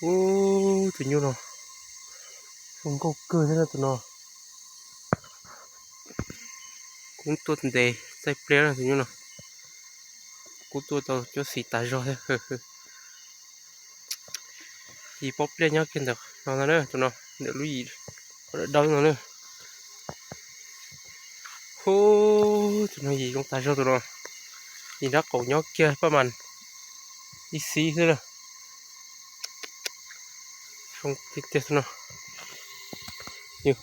Ub, tus nyuj no zoo nkauj kawg thiab na tus no. Kub tuaj ntev txaij pliag na tus nyuj no. Kub tuaj tau cuab xis tas zog thiab. Yim pob pliaj nyob kiag ntawm no ntag na tus no, ntawm lub yim dawb dawb no na. Ub, tus no yim zoo tas zog tus no. Yim nrab qaum nyob kiag paj mas ib xib xwb na. Zoo tiag tiag tus no. Yim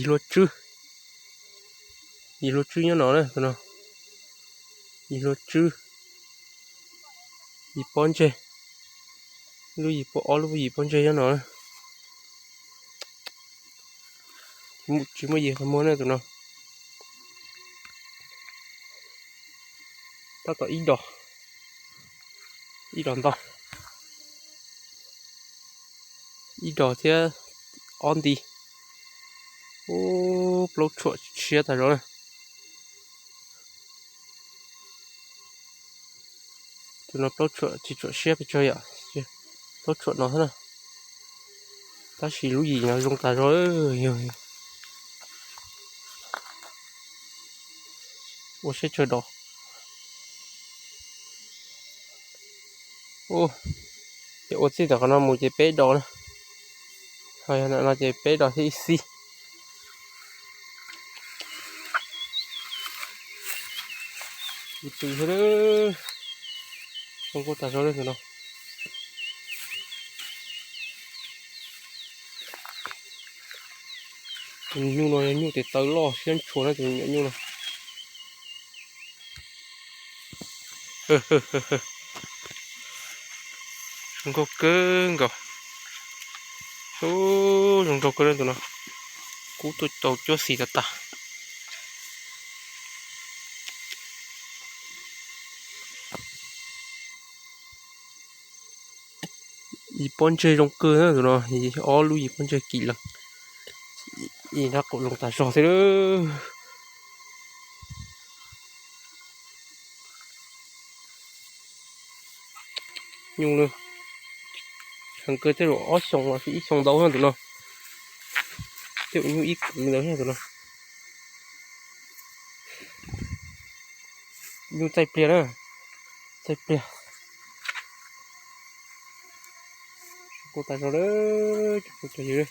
hlua tswb, yim hlua tswb nyob no na tus no. Yim hlua tswb, yim pob ntseg, lub yim pob, ob lub yim pob ntseg nyob no na. Tsis muaj yim qhov muag na tus no. Tab tom ib dos, ib dos ntau, ib dos thiab ob nti. Ub, plaub tshuam siab tas zog na. Tus no plaub tshuam tsis tshua siab pes tsawg yom, plaub tshuam no xwb na. Tab sis lub yim no zoo tas zog, yog ua siab tsawg dos. Ces ua txij tom qhov no mus ces peb dos na. Ho yog no ces peb dos thiab ib xib. Tus twg thiab, zoo nkauj tas zog li tus no. Tus nyuj no yog nyuj tes taw loj siab ntshua na tus nyuam nyuj no. Zoo nkauj kawg nkaus. Ub, zoo nraug kawg na tus no. Kub tuaj tau cuab xis tas tas. Yim pob ntseg zoo kawg na tus no, ob lub yim pob ntseg kim leeg. Yim nrab qaum zoo tas zog thiab. Nyuj na, heev kawg tej zaum ob xyoos los sis ib xyoos ntau na tus no. Tej zaum nyuj ib kwv ntawd tus no. Nyuj txaij pliag na, txaij pliag. Kuj tas zog lawm cov phooj cov ywg.